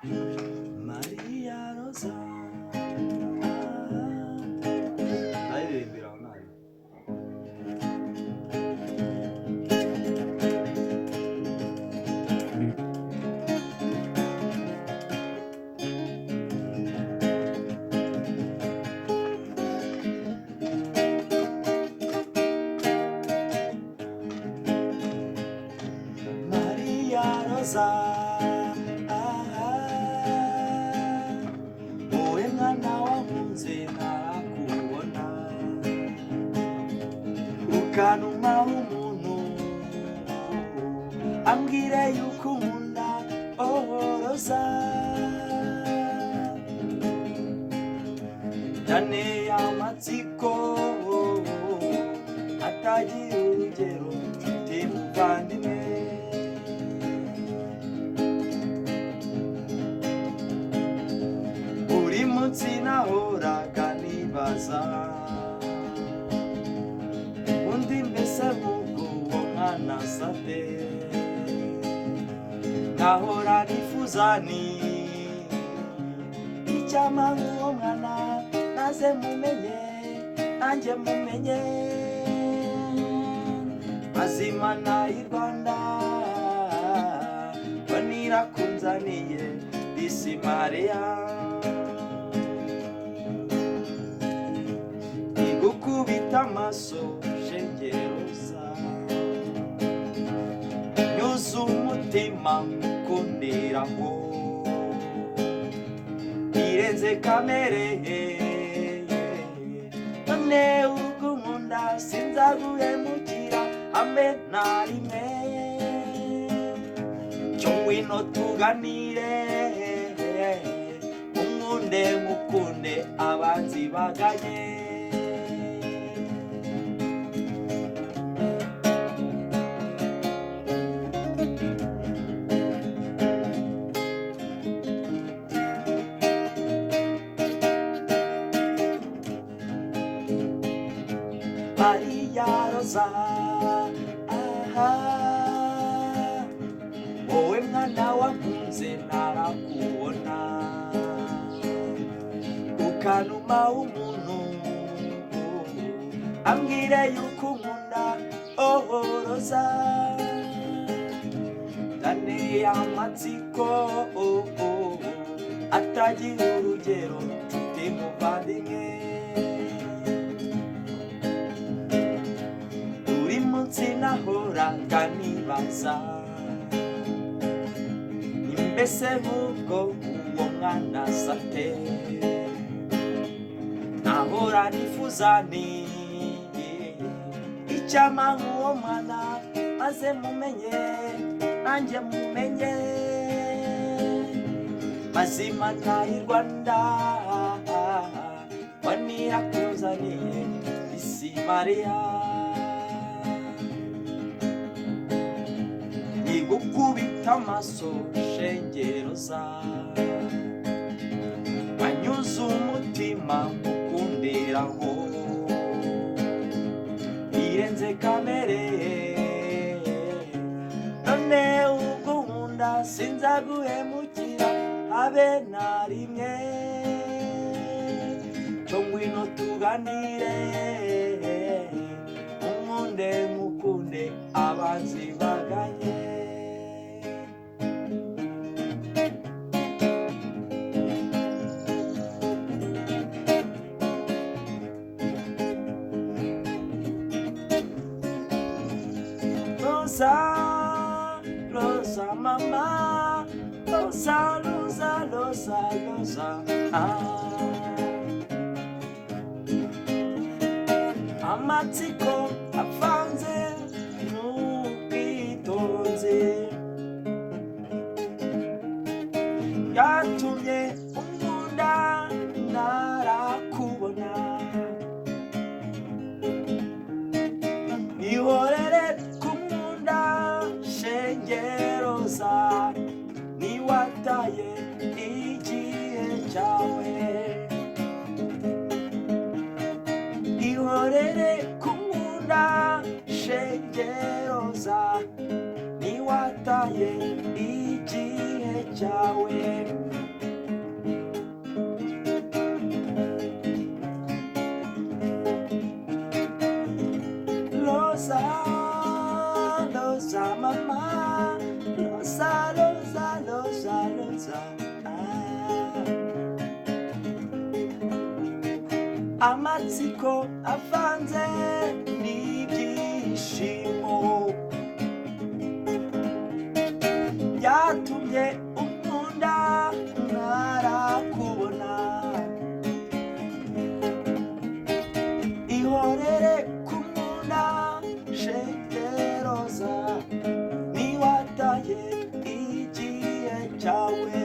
Maria Rosa. Ndayiririmbira aho nayo. Maria Rosa, wowe mwana wankunze ntarakubona, ukanuma umuntu ambwira yuko unkunda. Oh Rosa, yanteye amatsiko atagira urugero, nshuti muvandimwe. Buri munsi nahoraga nibaza undi mbese nk'ubwo uwo mwana asate, nkahora nifuza ni icyampa nk'uwo mwana naze mumenye, nanjye mumenye. Mazimana y'i Rwanda banirakunzaniye disi Mariya, igukubita amaso shengeroza, nyuze umutima mukundiraho birenze kamere. None ubwo nkunda sinzaguhemukira hamwe na rimwe. Cyo ngwino tuganire, unkunde mukunde, abanzi baganye. Maria Rosa, aha, wowe mwana wankunze ntarakubona, ukanuma umuntu ambwira yuko unkunda. Oh Rosa, yanteye amatsiko, oh, oh, atagira urugero, nshuti muvandimwe. Buri munsi nahoraga nibaza ni mbese nk'ubwo uwo mwana asate, nahora nifuza ni icyampa nk'uwo mwana maze mumenye, nanjye mumenye. Mazimana y'i Rwanda wanirakuzaniye isi Mariya, igukubita amaso shengeroza, anyuze umutima mukundiraho birenze kamere. None ubwo nkunda sinzaguhemukira habe na rimwe. Cyo ngwino tuganire, unkunde mukunde, abanzi baganye. Rosa, Rosa, mama, Rosa, Rosa, Rosa, Rosa, ah. Amatsiko avanze n'ubwitonzi yatumye unkunda ntarakubona. Ihorere kumunda shengeroza, niwataye igihe cyawe. Ihorere kumunda shengeroza, niwataye igihe cyawe. Roza. Amatsiko avanze n'ibyishimo byatumye unkunda ntarakubona. Ihorere kumunda shenge Roza, niwataye igihe cyawe.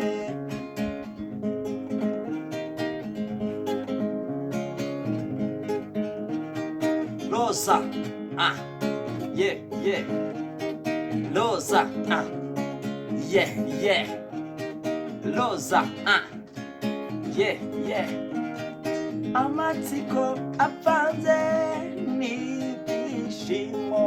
Roza, ah, yeah, yeah. Roza, ah, yeah, yeah. Roza, ah, yeah, yeah. Amatsiko avanze n'ibyishimo.